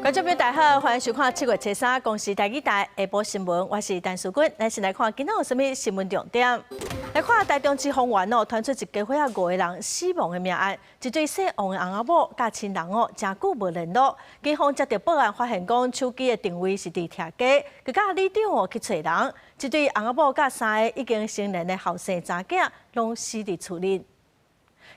觀眾朋友大家好，歡迎收看7月初三公視台語台下晡新聞，我是陳淑君。咱先來看今仔有啥物新聞重點。來看台中市豐原哦，傳出一家伙仔五個人死亡的命案，一對姓王的翁仔某佮親人哦，誠久無聯絡。警方接到報案，發現講手機的定位是佇拆家，閣佮里長哦去揣人。這對翁仔某佮三个已經成年的後生查囝，攏死佇厝裡。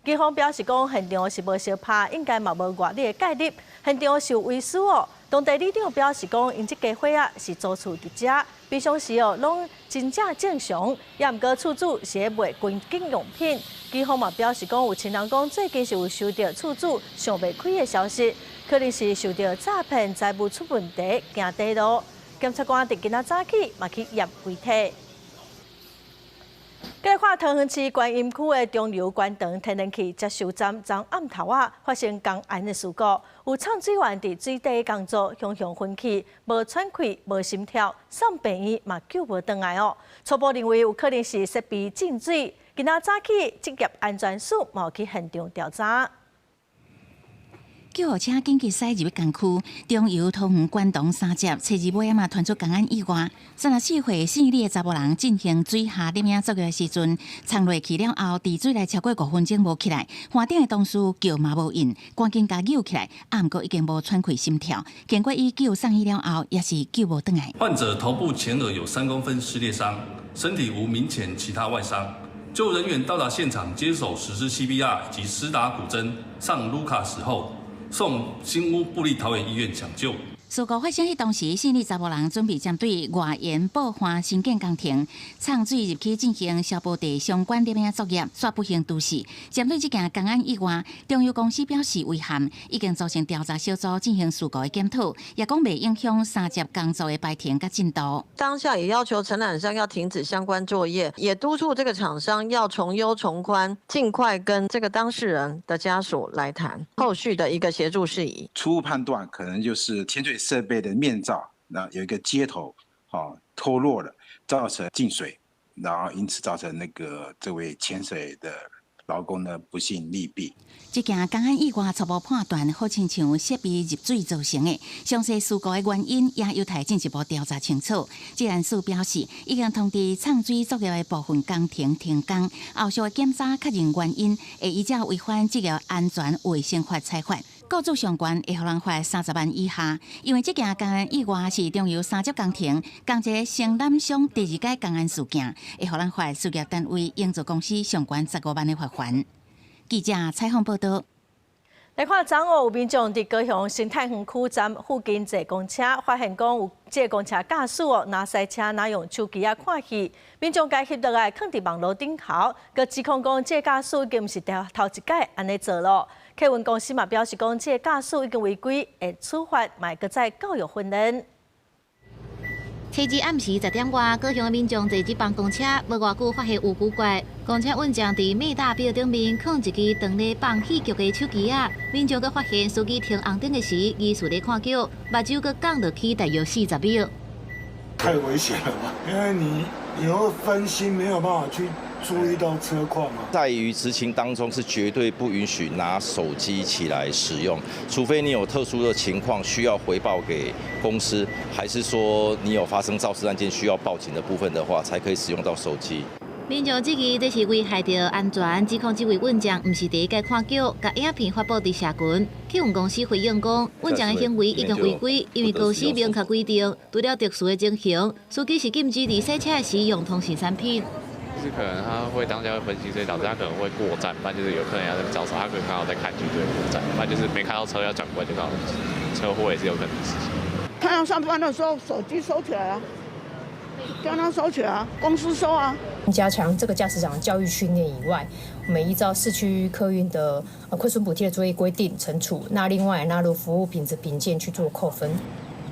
警方表示講，現場是無相拍，應該嘛無外力的介入。現場是有遺書哦。當地里長表示講，𪜶這家伙仔是租厝佇遮，平常時哦攏真正正常。也毋過厝主是咧賣軍警用品。警方嘛表示講，有親人講最近是有收到厝主想袂開的消息，可能是受到詐騙、財務出問題，驚短路。檢察官佇今仔早起嘛去驗遺體。來看桃園市觀音區的中油關場天然氣接收站，昨暗頭仔發生工安的事故，有送水員佇水底工作，雄雄昏去，無喘氣、無心跳，送病院嘛救無轉來哦。初步認為有可能是設備進水。今仔早起職業安全署嘛去現場調查。救護車緊急駛入工區，中油桃園關東三接，初二尾仔嘛傳出工安意外。34歲姓李的查埔人進行水下攝影作業的時陣，衝落去了後，佇水內超過5分鐘無起來，岸頂的同事叫嘛無應，趕緊共救起來，啊，毋過已經無喘氣心跳，經過伊救送醫了後，也是救無轉來。患者頭部前額有3公分撕裂傷，身體無明顯其他外傷。救護人員到達現場接手實施 CPR 及施打骨針上盧卡時後，送新屋部立桃園醫院搶救。事故發生彼當時，姓李查埔人準備針對外延報岸新建工程，送水入去進行消波塊相關攝影作業，煞不幸猝死。針對這件工安意外，中油公司表示遺憾，已經組成調查小組進行事故的檢討，也講袂影響三接工作的排程佮進度。當下也要求承攬商要停止相關作業，也督促這個廠商要從優從寬，盡快跟這個當事人的家屬來談後續的一個協助事宜。初步判斷可能就是潛水設備的面罩，那有一個接頭，哈脫落了，造成進水，然後因此造成那個這位潛水的勞工呢不幸溺斃。這件工安意外初步判斷，好親像設備入水造成的，詳細事故的原因也有待進一步調查清楚。職安署表示，已經通知送水作業的部分工程停工，後續的檢查確認原因，會依照違反職業安全衛生法裁罰。雇主上懸會予人罰30萬以下，因為這件工安意外是中油三接工程，仝一个承攬商第二擺工安事件，會予人罰事業單位營造公司上懸15萬的罰鍰。記者採訪報道。來看，昨昏有民眾佇高雄生態園區站附近坐公車，發現講有這個公車駕駛哦，若駛車若用手機仔看戲，民眾共翕落來，囥佇網路頂頭，閣指控講這個駕駛已經毋是頭一擺按呢做囉。客運公司嘛表示講，這個駕駛已經違規，會處罰，嘛會閣再教育訓練。初二暗時10點外，高雄的民眾坐這班公車，無偌久發現有古怪，公車運將佇馬大錶頂面囥一支當咧放戲劇的手機仔，民眾閣發現司機停紅燈的時，疑似咧看劇，目睭閣降落去大約40秒。太危險了吧？因為你會分心，沒有辦法去注意到車況嘛。在於執勤當中是絕對不允許拿手機起來使用，除非你有特殊的情況需要回報給公司，還是說你有發生肇事案件需要報警的部分的話，才可以使用到手機。民眾質疑這是危害著安全，指控這位運將毋是第一擺看劇，共影片發布佇社群。客運公司回應講，運將的行為已經違規，因為公司明確規定，除了特殊的情形，司機是禁止佇駛車時用通訊產品。就是可能他會當下會分心，所以導致他可能會過站，不然就是有客人要在招手，他可能剛好在看劇就會過站，不然就是沒看到車要轉過來就剛好車禍也是有可能的事情。他要上班的時候，手機收起來啊，叫他收起來啊，公司收啊。加強這個駕駛長的教育訓練以外，我們依照市區客運的虧損補貼的作業規定懲處。那另外納入服務品質評鑑去做扣分。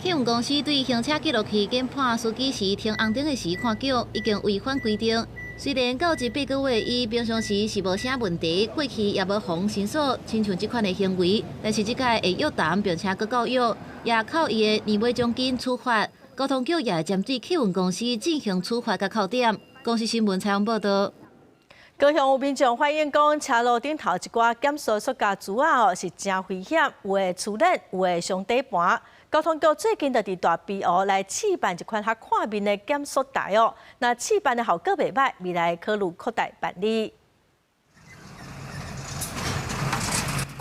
客運公司對行車記錄器研判司機是停紅燈的時看劇，已經違反規定。雖然到這8個月，伊平常時是無啥問題，過去也無予申訴，親像這款的行為，但是這擺會約談並且閣教育，也扣伊的年尾獎金處罰。交通局也會針對客運公司進行處罰佮扣點。公視新聞採訪報道。高雄有民眾反映講，車路頂頭一寡減速塑膠珠仔哦，是誠危險，有會出輪，有會傷底盤。交通局最近就佇大埤湖來試辦一款較闊面的減速帶哦，若試辦的效果袂䆀，未來考慮擴大辦理。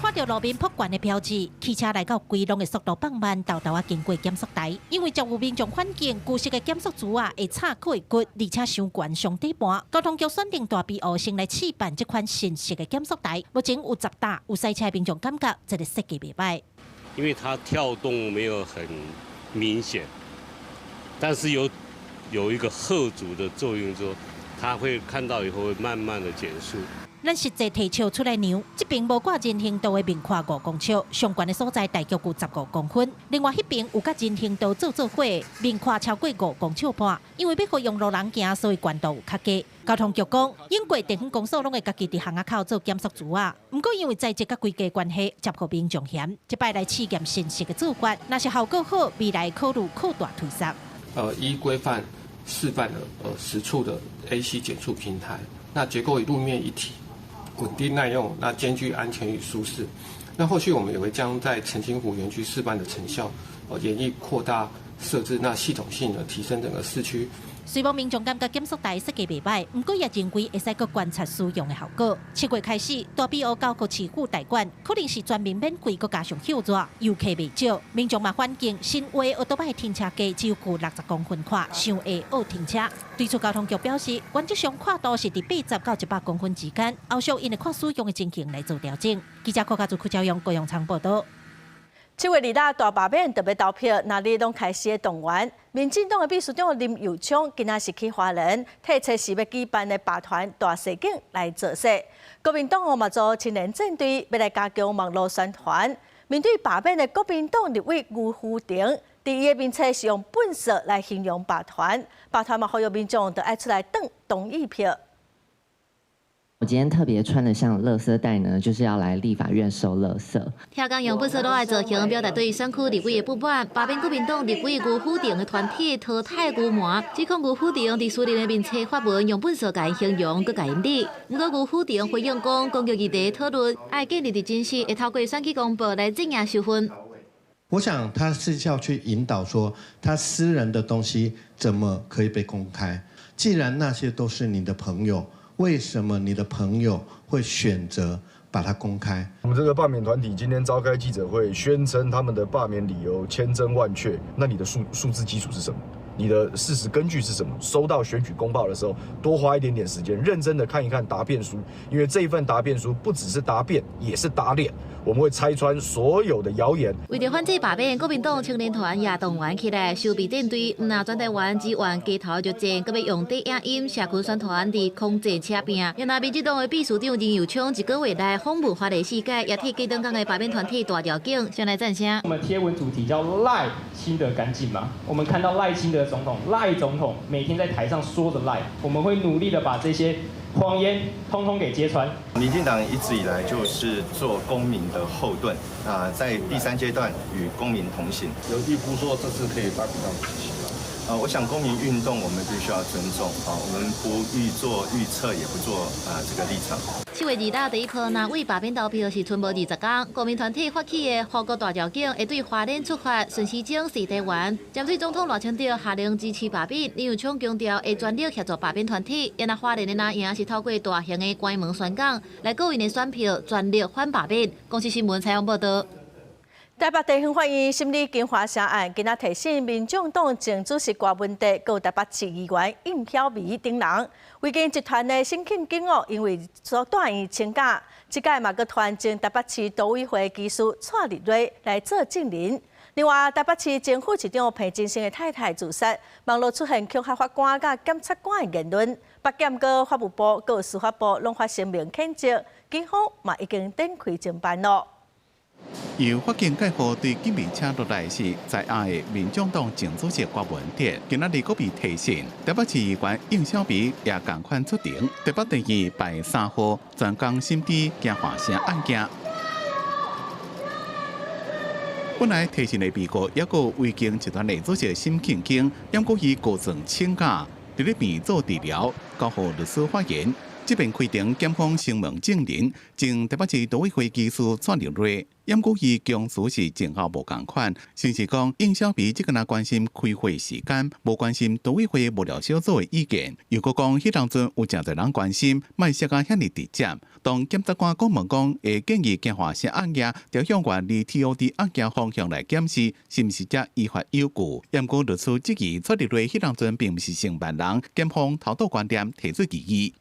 看著路面噗懸的標誌，汽車來到規攏的速度放慢，沓沓仔經過減速帶。因為就有民眾反映，舊式的減速珠仔會插過骨，而且傷懸傷底盤。交通局選定大埤湖先來試辦這款新式的減速帶，目前有10搭有賽車民眾感覺這个設計袂䆀。因為它跳動沒有很明顯，但是有一個嚇阻的作用，就他會看到以後會慢慢的減速。咱實際提尺出來量，這爿無掛人行道的面寬5公尺，上懸的所在大約有15公分。另外彼爿有佮人行道做做伙，面寬超過5公尺半。因為欲予用路人行，所以懸度有較低。交通局講，永過地方公所攏會家己佇巷仔口做減速珠仔，毋過因為材質佮規格關係，接予民眾嫌。這擺來試驗新式的做法，若是效果好，未來考慮擴大推廣。依規範示範了10處的 AC 減速平台，那結構與路面一體。穩定耐用，那兼具安全與舒適。那後續我們也會將在澄清湖園區示範的成效，研議擴大設置，那系統性的提升整個市區。雖罔民眾感覺減速帶設計袂䆀，毋過也認為會使閣觀察使用的效果。7月開始，大埤湖交予市府代管，可能是全民免費，閣加上歇熱，遊客袂少。民眾嘛反映，新劃歐多擺停車格只有60公分寬，傷會僫停車。對此，交通局表示，原則上闊度是佇80到100公分之間，後續𪜶會看使用的情形來做調整。記者郭家祖、柯昭勇、高陽昌報導。7月2日大罷免就欲投票，那你攏開始動員。民進黨的秘書長林右昌今仔是去花蓮，替初時欲舉辦的罷團大勢景來造勢。國民黨嘛組青年戰隊，欲來加強網路宣傳。面對罷免的國民黨立委牛滬婷，佇伊的面冊是用糞埽來形容罷團，罷團嘛呼籲民眾著愛出來擋同意票。我今天特別穿的像垃圾袋呢，就是要來立法院收垃圾。聽講用糞埽滷來造型，表達對選區立委的不滿。罷免國民黨立委牛滬婷的團體淘汰牛魔，指控牛滬婷佇私人的面冊發文用糞埽共𪜶形容，閣共𪜶理。毋過牛滬婷回應講，公共議題討論愛建立佇真實，會透過選舉公報來正名收分。我想他是要去引導說，他私人的東西怎麼可以被公開？既然那些都是你的朋友。為什麼你的朋友會選擇把它公開？我們這個罷免團體今天召開記者會，宣稱他們的罷免理由千真萬確。那你的數字基礎是什麼？你的事實根據是什麼？收到選舉公報的時候，多花一點點時間，認真的看一看答辯書，因為這一份答辯書不只是答辯，也是打臉。我們會拆穿所有的謠言。為著反制罷免，國民黨青年團也動員起來，籌備戰隊，毋但全台灣支援街頭作戰，閣欲用短影音社群宣傳佇空戰車拼。若民進黨的秘書長林右昌一個月來訪問花蓮四界，也替基東港的罷免團體大條景先來讚聲。我們貼文主題叫賴清德乾淨嗎？我們看到賴清德總統，賴總統每天在台上說的賴，我們會努力的把這些謊言通通給揭穿。民進黨一直以來就是做公民的後盾啊，在第三階段與公民同行。有預估說這次可以達到幾席嗎？我想公民運動我們必須要尊重啊，我們不預做預測，也不做啊這個立場。7月2日第一波，若為罷免投票是賰無20天，公民團體發起的護國大召警會對花蓮出發，順時鐘踅台灣。針對總統賴清德下令支持罷免，林右昌強調會全力協助罷免團體。若花蓮的若贏是透過大型的關門宣講來鼓勵𪜶的選票，全力反罷免。公視新聞採訪報導。台北地方法院審理金華城案，今仔提審民眾黨前主席郭文哲、閣有台北市議員應曉薇等人。維京集團的沈慶京哦，因為遭住院請假，這擺嘛閣傳前台北市都委會技師蔡立瑞來做證人。另外，台北市前副市長彭金生的太太自殺，網路出現恐嚇法官佮檢察官的言論，北檢閣法務部、閣司法部攏發聲明譴責，警方嘛已經展開偵辦囉。由法警介護對警民車落來時，在押的民眾黨前主席郭文哲，今仔日閣被提審。台北市議員應曉薇也仝款出庭。台北地院排3號，專工審理京華城案件。本來提審的被告，抑閣有維京集團的主席沈慶京，毋過伊高層請假，佇咧病院做治療，交予律師發言。這遍開庭檢方詢問證人，前台北市都委會技師蔡立瑞，毋過伊供詞是前後無仝款，甚至講應小比只敢若關心開會時間，無關心都委會幕僚小組的意見。又閣講，彼當陣有誠濟人關心，莫說甲遐爾直接。當檢察官講問講，會建議檢化啥案件，朝向原來 TOD 案件方向來檢視，是毋是才依法有據？毋過律師質疑，蔡立瑞彼當陣並毋是承辦人，檢方偷渡觀點提出異議。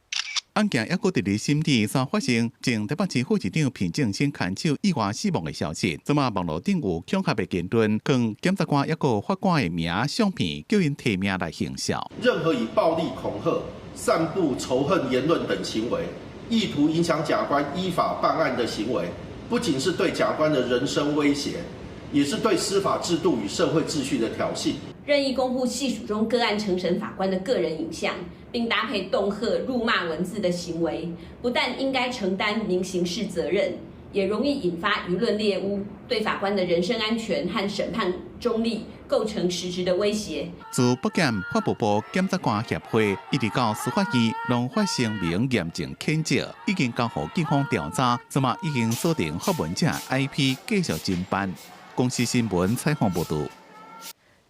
案件猶閣佇咧審理，煞發生前台北市副市長彭正聲牽手意外死亡的消息。這馬網路頂有恐嚇的言論，控檢察官猶閣法官的名相片，叫𪜶提名來行銷。任何以暴力恐嚇、散布仇恨言論等行為，意圖影響檢官依法辦案的行為，不僅是對檢官的人身威脅，也是對司法制度與社會秩序的挑釁。任意公布細數中個案承審法官的個人影像，並搭配恫嚇、辱罵文字的行為，不但應該承擔民刑事責任，也容易引發輿論獵巫，對法官的人身安全和審判中立構成實質的威脅。自北檢法務部檢察官協會一直到司法院攏發聲明嚴正譴責，已經交予警方調查，這馬已經鎖定發文者 IP，繼續偵辦。公視新聞採訪報導。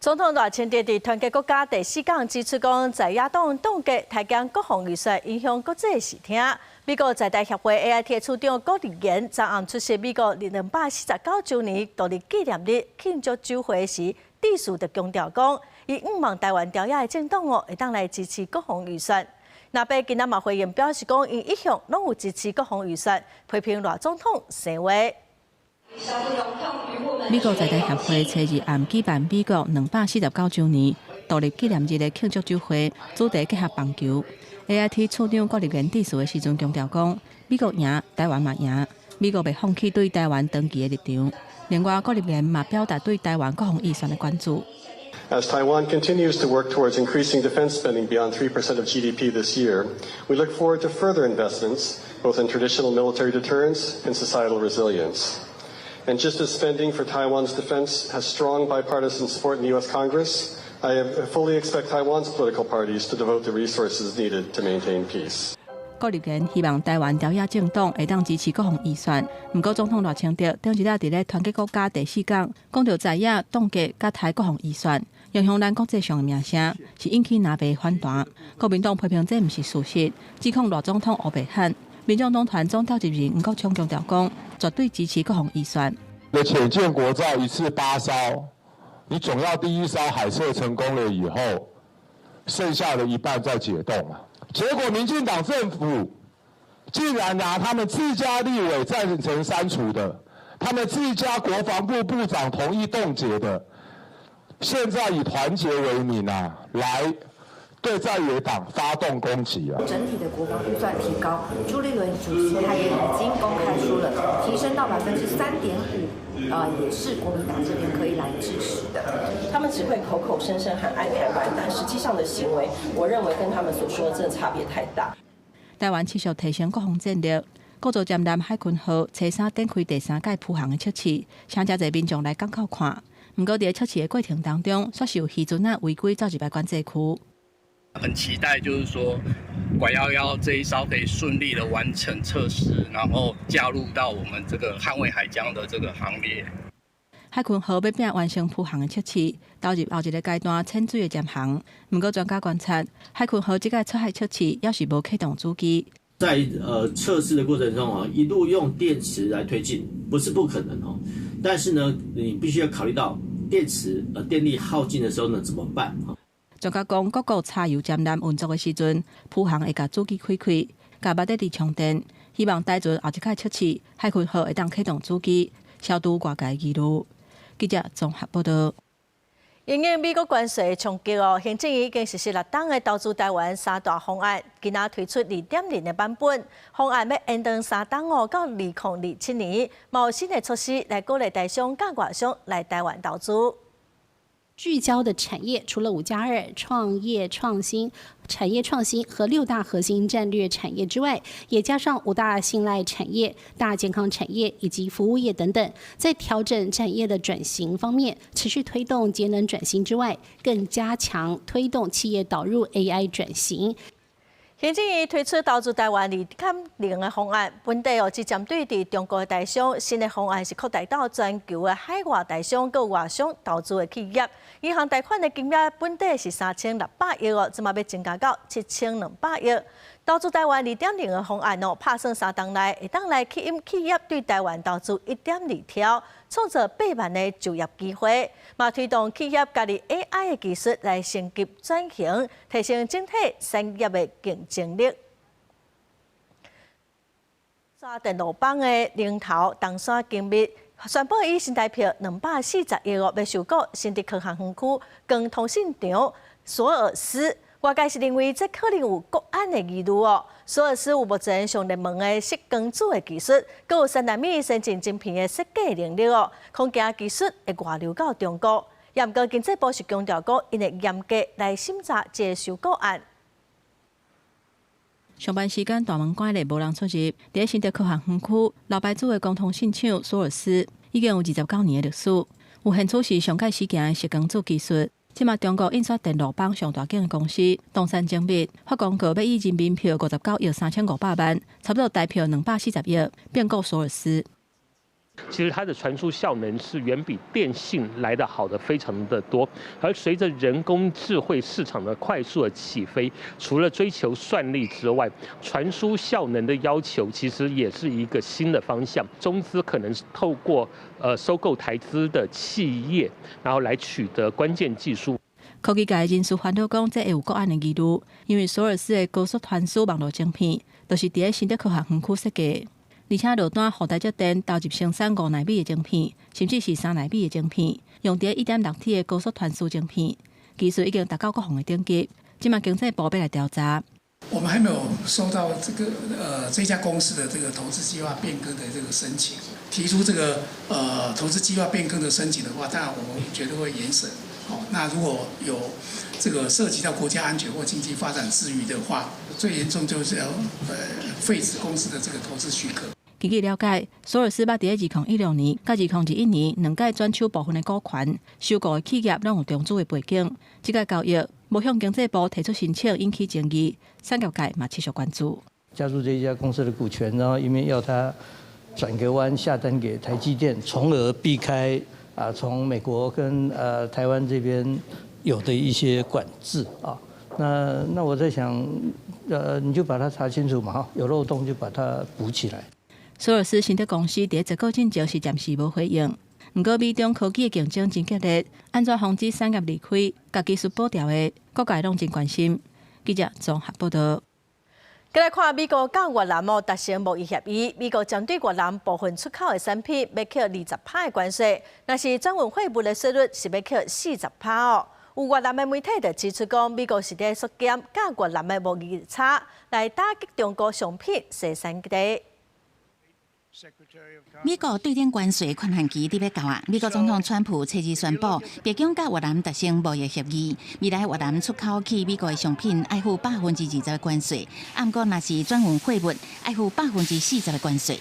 總統賴清德佇團結國家第四講指出，講在野黨凍結台江國防預算影響國際視聽。美國在台協會 AIT 處長郭立言昨暗出席美國249週年獨立紀念日慶祝酒會時，致辭就強調講，伊向望台灣朝野的政黨哦，會當來支持國防預算。納貝今仔嘛回應表示講，𪜶一向攏有支持國防預算，批評賴總統生話。美國在台協會初二暗舉辦美國249週年獨立紀念日的慶祝酒會，主題結合棒球。AIT 處長郭立言致辭的時陣強調講，美國贏，台灣嘛贏，美國袂放棄對台灣長期的立場。另外，郭立言嘛表達對台灣國防預算的關注。 As Taiwan continues to work towards increasing defense spending beyond 3% of GDP this year, we look forward to further investments, both in traditional military deterrence and societal resilience. And just as spending for Taiwan's defense has strong bipartisan support in the U.S. Congress, I fully expect Taiwan's political parties to devote the resources needed to maintain peace. 郭立言希望台灣朝野政黨會當支持國防預算。毋過總統賴清德頂一日佇咧團結國家第四講，講著在野凍結佮台國防預算，影響咱國際上的名聲，是引起藍白反彈。國民黨批評這毋是事實，指控賴總統烏白喊。民眾黨團總召集人黃國昌強調講，絕對支持國防預算。那潛艦國造一次八艘，你總要第一艘海測成功了以後，剩下的一半再解凍啊。結果民進黨政府竟然拿他們自家立委贊成刪除的，他們自家國防部部長同意凍結的，現在以團結為名啊，來對在野黨發動攻擊啊！整體的國防預算提高，朱立倫主席他也已經公開說了，提升到3.5%，也是國民黨這邊可以來支持的。他們只會口口聲聲喊愛台灣，但實際上的行為，我認為跟他們所說的真的差別太大。台灣持續提升國防戰力，國造潛艦海鯤號初三展開第三屆浮航的測試，請誠濟民眾來港口看。毋過佇測試的過程當中，煞是有漁船仔違規走入來管制區。很期待，就是說拐幺幺這一艘可以順利的完成測試，然後加入到我們這個捍衛海疆的這個行列。海鯤號欲拼完成浮航的測試，投入後一个階段淺水的潛航。毋過專家觀察，海鯤號這個出海測試猶是無啟動主機。在測試的過程中啊，一路用電池來推進，不是不可能哦。但是呢，你必須要考慮到電池電力耗盡的時候呢，怎麼辦？專家講，各國柴油潛艦運作的時陣，浮航會共主機開開，共馬達充電。希望台船後一擺測試，海鯤號會當啟動主機，消除外界疑慮。記者綜合報道。因應美國關稅衝擊哦，行政院已經實施6冬的投資台灣三大方案，今仔推出2.0的版本。方案欲延長3冬哦，到2027年，嘛有新的措施來鼓勵台商佮外商來台灣投資。聚焦的產業，除了5加2創業創新、產業創新和六大核心戰略產業之外，也加上五大信賴產業、大健康產業以及服務業等等。在調整產業的轉型方面，持續推動節能轉型之外，更加強推動企業導入 AI 轉型。行政院推出投資台灣2.0的方案，本底哦只針對佇中國的台商，新的方案是擴大到全球的海外台商、佮外商投資的企業。銀行貸款的金額本底是3600億哦，這馬欲增加到7200億。投資台灣2.0的方案哦，拍算3冬內會當來吸引企業對台灣投資1.2兆，創造8萬的就業機會，嘛推動企業加入 AI 的技術來升級轉型，提升整體產業的競爭力。刷電路板的龍頭東山精密宣布以新台幣240億哦，欲收購新竹科學園區光通信廠索爾斯。外界是認為這可能有國安的疑慮哦。索爾斯有目前上熱門的矽光子的技術，閣有3納米先進晶片的設計能力哦，恐驚技術會外流到中國。也毋過經濟部是強調講，𪜶會嚴格來審查這个收購案。上班時間大門關咧，無人出入。佇咧新竹科學園區，老牌子的光通信廠索爾斯已經有29年的歷史，有現處是上蓋時行的矽光子技術。這馬中國印刷電路板上大間的公司東山精密發公告，欲以人民幣59億3500萬，差不多台幣240億，併購索爾斯。其實它的傳輸效能是遠比電信來得好的非常的多，而隨着人工智慧市場的快速的起飛，除了追求算力之外，傳輸效能的要求其實也是一個新的方向。中資可能是透過收購台資的企業，然後來取得關鍵技術。科技界人士煩惱講，這會有國安的疑慮，因為索爾斯的高速傳輸網路晶片，就是佇咧新竹科學園區設計。而且落單予台積電投入生產5納米的晶片，甚至是3納米的晶片，用佇1.6T 的高速傳輸晶片，技術已經達到國防的等級。這馬經濟部欲來調查。我們還沒有收到這個這家公司的這個投資計劃變更的這個申請，提出這個投資計劃變更的申請的話，當然我們絕對會嚴審。哦，那如果有這個涉及到國家安全或經濟發展之虞的話，最嚴重就是要廢止公司的這個投資許可。根據了解，索爾斯捌佇咧2016年佮2021年兩屆轉手部分的股權，收購的企業攏有中資的背景。這個交易無向經濟部提出申請，引起爭議，產業界嘛持續關注。加入這一家公司的股權，然後一面要他轉個彎下單給台積電，從而避開啊從美國跟台灣這邊有的一些管制啊。那我在想，你就把它查清楚嘛，哈，有漏洞就把它補起來。索爾斯新竹公司佇這個進前是暫時無回應。毋過美中科技的競爭真激烈，按怎防止產業離開，共技術保牢的，各界攏真關心。記者綜合報道。閣來看美國佮越南哦達成貿易協議，美國針對越南部分出口的產品欲課20趴的關稅，若是轉運貨物的稅率是欲課40趴哦。有越南的媒體就指出講，美國是佇縮減佮越南的貿易差，來打擊中國商品生產地。美國對等關稅寬限期佇欲到啊！美國總統川普初二宣布，白宮佮越南達成貿易協議，未來越南出口去美國的商品愛付20%的關稅，毋過若是轉運貨物愛付40%的關稅。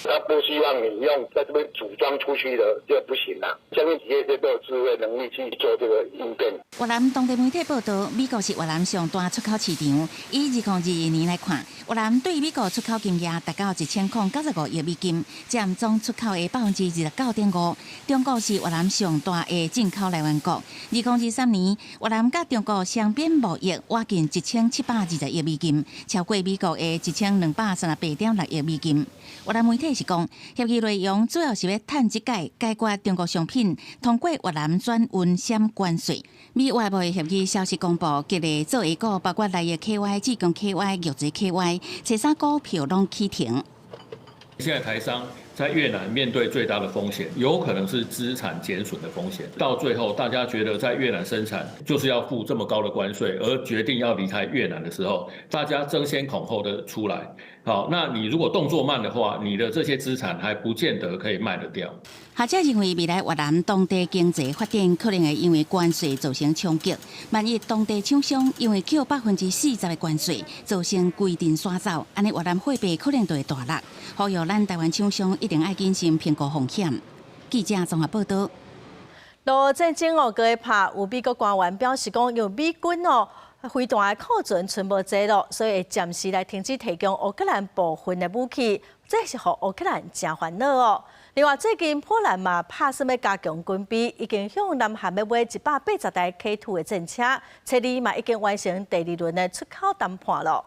他不希望你用在這邊組裝出去的就不行啦。相信企業這都有智慧能力去做這個應變。越南當地媒體報道，美國是越南上大出口市場。以2021年來看，越南對美國出口金額達到1095億美金，佔總出口的29.5%。中國是越南上大的進口來源國。2023年，越南佮中國雙邊貿易倚近1720億美金，超過美國的1238.6億美金。越南媒體是講，協議內容主要是欲趁這擺解決中國商品通過越南轉運閃關稅。美越貿易協議消息公布，激勵做下股包括內藥 KY、智強 KY、玉澤 KY，初三股票攏起停。現在台商在越南面對最大的風險，有可能是資產減損的風險。到最後，大家覺得在越南生產就是要付這麼高的關稅，而決定要離開越南的時候，大家爭先恐後的出來。好，那你如果動作慢的話，你的這些資產還不見得可以賣得掉。學者認為，未來越南當地經濟發展可能會因為關稅造成衝擊。萬一當地廠商因為扣40%的關稅，造成規陣徙走，按呢越南貨幣可能就會大落。呼籲咱台灣廠商一定愛謹慎評估風險。記者綜合報道。俄烏戰爭哦，閣咧拍，有美國官員表示講，用美軍哦。飛彈的庫存賰無濟囉，所以會暫時來停止提供烏克蘭部分的武器，這是予烏克蘭誠煩惱哦。另外，最近波蘭嘛拍算欲加強軍備，已經向南韓欲買180台 K2 的戰車，初二嘛已經完成第二輪的出口談判囉。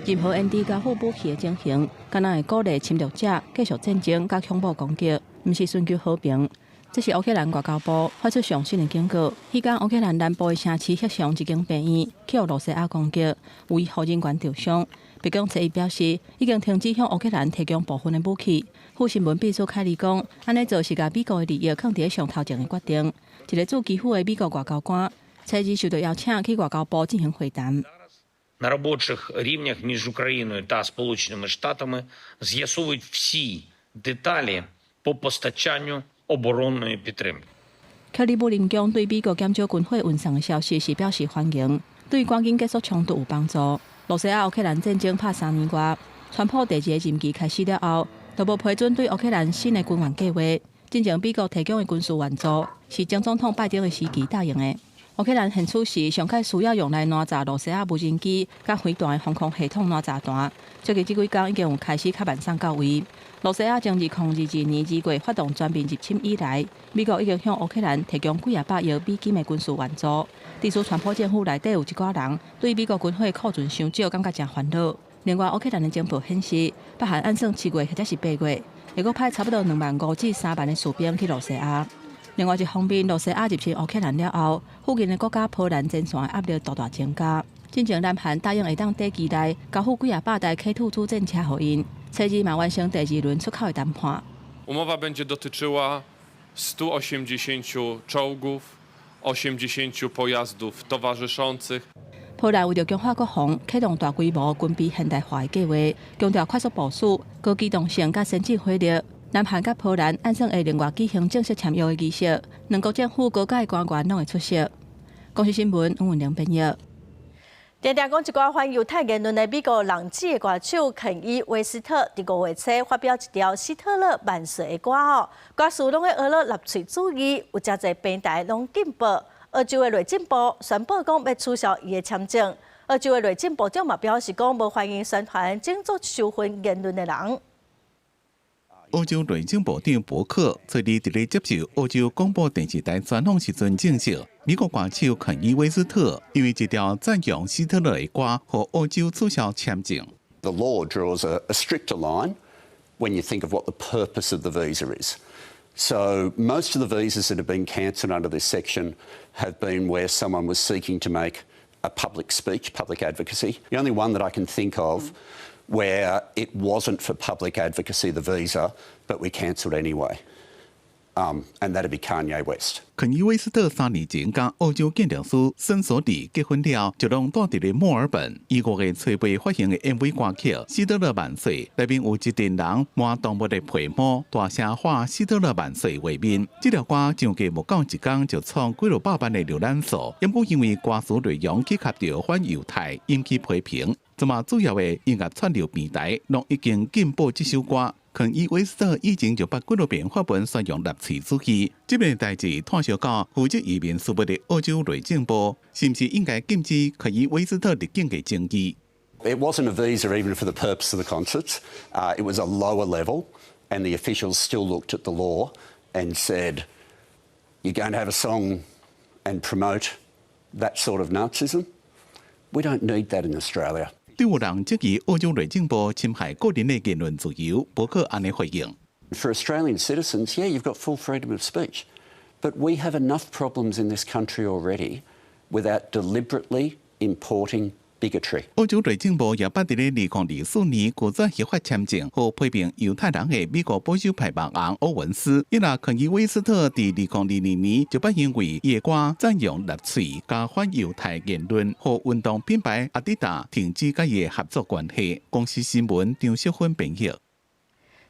任何延遲交付武器的情形，敢若會鼓勵侵略者繼續戰爭佮恐怖攻擊，毋是尋求和平。這是烏克蘭外交部發出上新的警告。彼工烏克蘭南部的城市赫松一間病院去予羅西亞攻擊，有醫護人員受傷。白宮初一表示，已經停止向烏克蘭提供部分的武器。副新聞秘書凱利講，按呢做是共美國的利益囥佇上頭前的決定。一個駐基輔的美國外交官，初二受到邀請去外交部進行會談。 На робочих рівнях між Україною та Сполученими Штатами з'ясовують всі деталі по постачанню оборонної підтримки. 克里姆林宮對美國減少軍火運送的消息是表示歡迎，對趕緊結束衝突有幫助。羅西亞烏克蘭戰爭拍3年外，川普第二個任期開始了後，都無批准對烏克蘭新的軍援計劃。進前美國提供的軍事援助是前總統拜登的時期答應的。烏克蘭現此時上蓋需要用來攔截羅西亞無人機佮飛彈的防空系統攔截彈。最近這幾工已經有開始較慢送到位。羅西亞從2022年2月發動全面入侵以來，美國已經向烏克蘭提供幾仔百億美金的軍事援助。致使川普政府內底有一寡人對美國軍火庫存傷少感覺誠煩惱。另外，烏克蘭的情報顯示，北韓按算7月或者是8月，會閣派差不多2萬5至3萬的士兵去羅西亞。另外一方面，羅西亞入侵烏克蘭了後，附近的國家波蘭前線的壓力大大增加。進前南韓答應會當短期內交付幾仔百台 K2 主戰車予𪜶，初二嘛完成第二輪出口的談判。 Umowa będzie dotyczyła 180 czołgów, 80 pojazdów towarzyszących. 波蘭為著強化國防，啟動大規模軍備現代化的計劃，強調快速部署、高機動性佮先進火力。南韓佮波蘭按算會另外舉行正式簽約的儀式，兩國政府高階官員攏會出席。公視新聞黃文玲編譯。定定講一寡反猶太言論的美國浪子的歌手肯伊·威斯特，佇5月初發表一條希特勒萬歲的歌哦，歌詞攏咧呵咾納粹主義，有誠濟平台攏禁播。澳洲的內政部宣布講欲取消伊的簽證。澳洲的內政部長嘛表示講，無歡迎宣傳種族仇恨言論的人。澳洲內政部長伯克昨日佇咧接受澳洲廣播電視台專訪時陣證實，美國歌手肯伊·威斯特因為一條讚揚希特勒的歌，予澳洲取消簽證。 The law draws a stricter line when you think of what the purpose of the visa is. So most of the visas that have been cancelled under this section have been where someone was seeking to make a public speech, public advocacy. The only one that I can think of where it wasn't for public advocacy, the visa, but we cancelled anyway. And that'd be Kanye West. 肯伊·威斯特3年前佮澳洲建築師森索里結婚了，就攏蹛佇咧墨爾本。伊5月初八發行的 MV 歌曲《希特勒萬歲》，內面有一陣人摸動物的皮毛，大聲喊希特勒萬歲畫面。這條歌上架無夠一工就創幾落百萬的瀏覽數，毋過因為歌詞內容提及著反猶太，引起批評。這馬主要的音樂串流平台攏已經禁播這首歌。肯伊·威斯特以前就捌幾落遍發文宣揚納粹主義，這遍代誌拖燒到負責移民事務的澳洲內政部，是毋是應該禁止肯伊·威斯特入境的爭議？ It wasn't a visa even for the purpose of the concerts. It was a lower level, and the officials still looked at the law and said, "You're going to have a song and promote that sort of Nazism? We don't need that in Australia." 對有人質疑澳洲內政部侵害個人的言論自由，伯克按呢回應。 For Australian citizens, yeah, you've got full freedom of speech. But we have enough problems in this country already without deliberately importing bigotry. 澳洲內政部也捌佇咧2024年拒絕核發簽證，予批評猶太人的美國保守派網紅歐文斯，伊若肯伊威斯特佇2022年就捌因為伊的歌讚揚納粹佮反猶太言論，予運動品牌阿迪達停止佮伊的合作關係。公視新聞張淑芬編譯。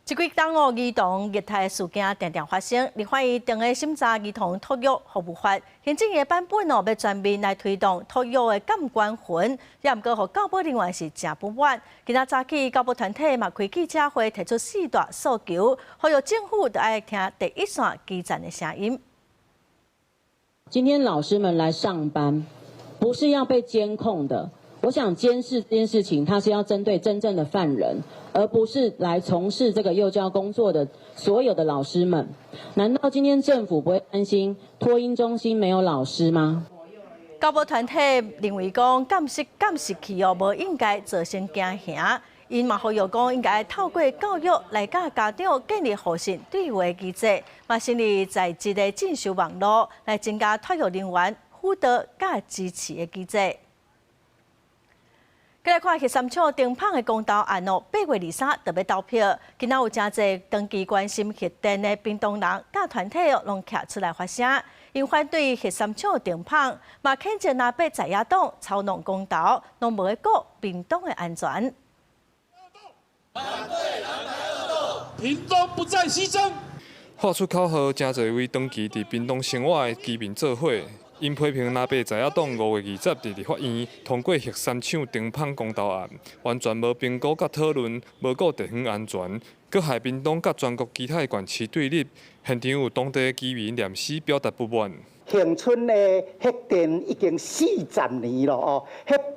這幾冬哦，兒童虐待事件定定發生。立法院正咧審查兒童托育服務法，行政院的版本哦，欲全面來推動托育的監管權，也毋過予教保人員是誠不滿。今仔早起，教保團體嘛開記者會，提出四大訴求，呼籲政府著愛聽第一線基層的聲音。今天老師們來上班，不是要被監控的。我想監視這件事情，它是要針對真正的犯人，而不是來從事這個幼教工作的所有的老師們。難道今天政府不會擔心托嬰中心沒有老師嗎？教保團體認為講監視器哦，無應該造成驚嚇。𪜶嘛呼籲講應該透過教育來佮家長建立互信對話機制，嘛成立在職的進修網路，來增加托育人員輔導佮支持的機制。過來看核三廠停麭的公投案哦，8月23就欲投票。今仔有誠濟長期關心核電的屏東人佮團體哦，攏徛出來發聲，𪜶反對核三廠停麭，嘛譴責藍白在野黨操弄公投，攏無咧顧屏東的安全。反對藍白惡鬥，屏東不再犧牲。喊出口號，誠濟位長期佇屏東生活的居民做伙，𪜶批評藍白在野黨5月20佇立法院通過核三廠停麭公投案，完全無評估佮討論，無顧地方安全，閣害屏東佮全國其他縣市對立。現場有當地居民念詩表達不滿。恆春的核電已經40年了哦，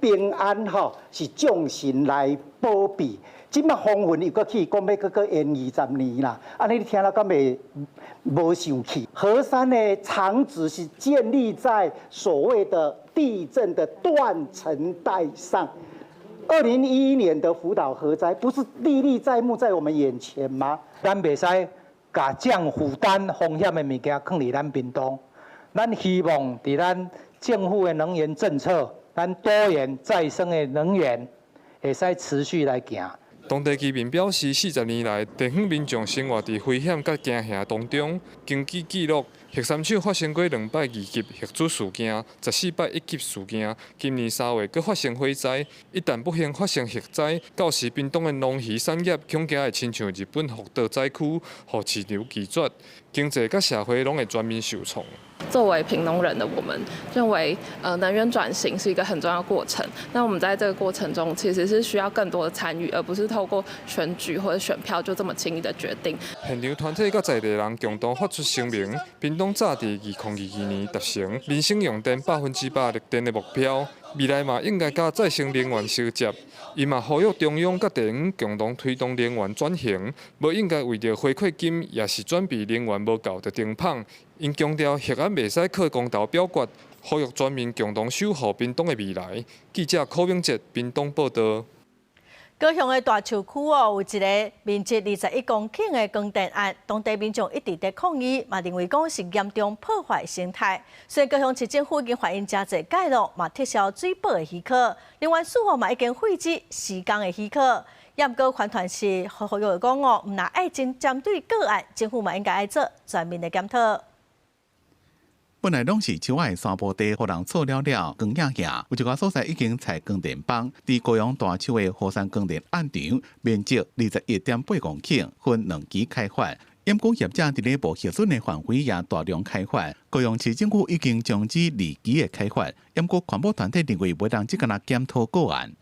彼平安吼是眾神來保庇。這馬風雲又閣起，講欲閣閣延20年啦，按呢你聽了敢會無生氣？核三的廠址是建立在所謂的地震的斷層帶上。2011年的福島核災不是歷歷在目在我們眼前嗎？咱袂使共這樣負擔風險的物件囥佇咱屏東。咱希望佇咱政府的能源政策，咱多元再生的能源會使持續來行。當地居民表示，40年來，地方民眾生活佇危險佮驚嚇當中。根據記錄，核三廠發生過兩擺二級核子事件，14擺一級事件。今年3月閣發生火災，一旦不幸發生核災，到時屏東的農漁產業恐驚會親像日本福島災區，予市場拒絕，經濟佮社會攏會全面受創。作為屏東人的我們，認為能源轉型是一個很重要的過程。那我們在這個過程中，其實是需要更多的參與，而不是透過選舉或者選票就這麼輕易的決定。現場團體佮在地人共同發出聲明，屏東早佇2022年達成民生用電100%綠電的目標，未來嘛應該佮再生能源銜接。伊嘛呼籲中央佮地方共同推動能源轉型，無應該為著回饋金，抑是準備能源無夠就停麭。𪜶強調核案袂使靠公投表決，呼籲全民共同守護屏東的未來。記者柯明哲屏東報導。高雄的大樹區哦，有一个面積21公頃的光電案，當地民眾一直佇抗議，嘛認為講是嚴重破壞生態。所以高雄市政府已經發現誠濟界咯，嘛撤銷水保的許可，另外署方嘛已經廢止施工的許可。也毋過環團是呼籲講哦，毋若愛真針對個案，政府嘛應該愛做全面的檢討。本來攏是樹仔的山坡地，予人錯了了，光影影，有一个所在已經採光電板。佇高雄大樹的禾山光電案場，面積21.8公頃，分兩期開發。毋過業者佇咧無核准的範圍也大量開發。高雄市政府已經終止二期的開發。毋過環保團體認為，袂當只干焦檢討個案。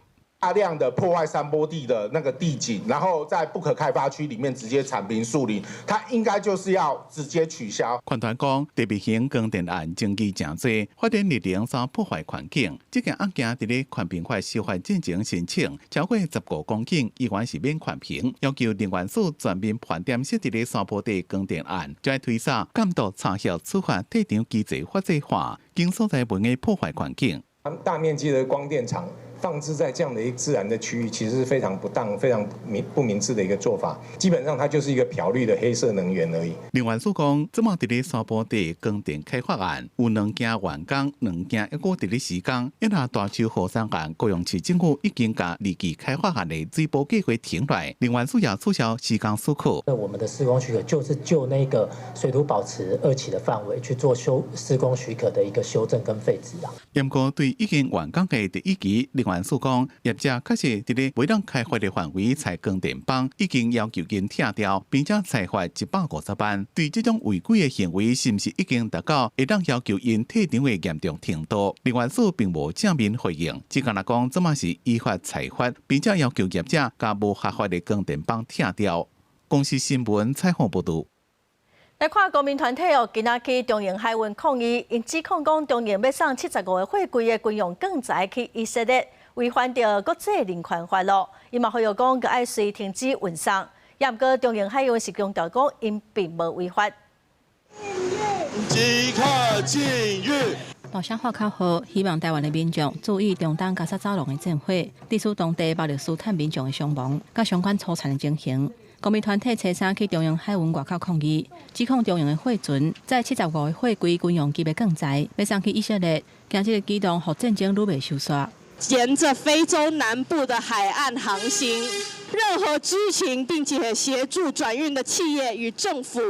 大量的破壞山坡地的那個地景，然後在不可開發區裡面直接鏟平樹林，它應該就是要直接取消。環團講，特別型光電案爭議誠濟，發展歷程遭破壞環境。這件案件佇咧環評法修法進前申請，超過15公頃，依然是免環評，要求能源署全面盤點設佇咧山坡地光電案，將推早監督查核處罰退場機制法制化，經所在袂破壞環境。大面積的光電廠放置在這樣的一個自然的區域，其實是非常不當、非常明不明智的一個做法。基本上它就是一個漂綠的黑色能源而已。能源署講，這馬佇咧山坡地光電開發案有兩件完工，兩件猶閣佇咧施工。因為大樹禾山案，高雄市政府已經共二期開發案的水保計劃停落，能源署也取消施工許可。那我們的施工許可就是就那個水土保持二期的範圍去做修施工許可的一個修正跟廢止啊。毋過對已經完工的第一期，能源署講，業者確實佇咧袂當開發的範圍採光電板，已經要求𪜶拆掉，並且裁罰150萬。對這種違規的行為，是毋是已經達到會當要求𪜶退場的嚴重程度？能源署並無正面回應，只干焦講這馬是依法裁罰，並且要求業者共無合法的光電板拆掉。公視新聞採訪報導。來看公民團體哦，今仔去中榮海運抗議，𪜶指控講中榮欲送75個貨櫃的軍用鋼材去以色列，違反著國際人權法咯。伊嘛呼籲講，閣愛隨停止運送。也毋過中榮海運是強調講，𪜶並無違法。即刻禁運。大聲喊口號，希望台灣的民眾注意中東加沙走廊的戰火，致使當地巴勒斯坦民眾的傷亡，佮相關粗殘的情形。公民團體初三去中榮海運外口抗議，指控中榮的貨船載75個貨櫃軍用級的鋼材，欲送去以色列，驚這個舉動予戰爭愈袂收煞。沿着非洲南部的海岸航行，任何知情並且協助轉運的企業與政府，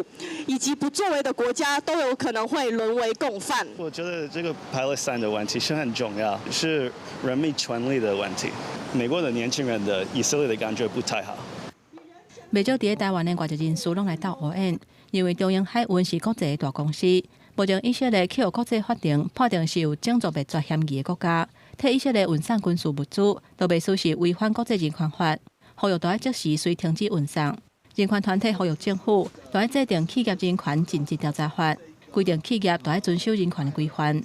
以及不作為的國家，都有可能會淪為共犯。我覺得這個巴勒斯坦的問題是很重要，是人民權利的問題。美國的年輕人的以色列的感覺不太好。袂少佇咧台灣的外籍人士攏來鬥烏煙，認為中榮海運是國際的大公司，目前以色列去予國際法庭判定是有種族滅絕嫌疑的國家，替以色列運送軍事物資，都袂輸是違反國際人權法，呼籲著愛即時隨停止運送。人權團體呼籲政府，著愛制定企業人權盡職調查法，規定企業著愛遵守人權的規範。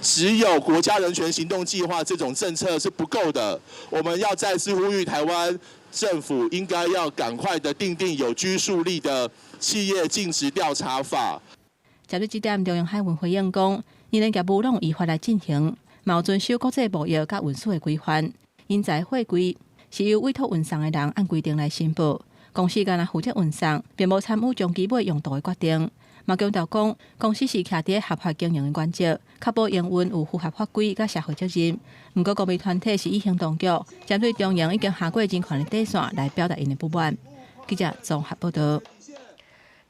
只有國家人權行動計劃這種政策是不夠的，我們要再次呼籲台灣政府應該要趕快的訂定有拘束力的企業盡職調查法。針對這點，中榮海運回應講，𪜶的業務攏依法來進行，嘛有遵守國際貿易佮運輸的規範。𪜶載貨櫃是由委託運送的人按規定來申報，公司干焦負責運送，並無參與將機尾用途的決定。嘛強調講，公司是徛佇合法經營的原則，確保營運有符合法規佮社會責任。毋過，公民團體是以行動局針對中榮已經跨過人權的底線來表達𪜶的不滿。記者綜合報道。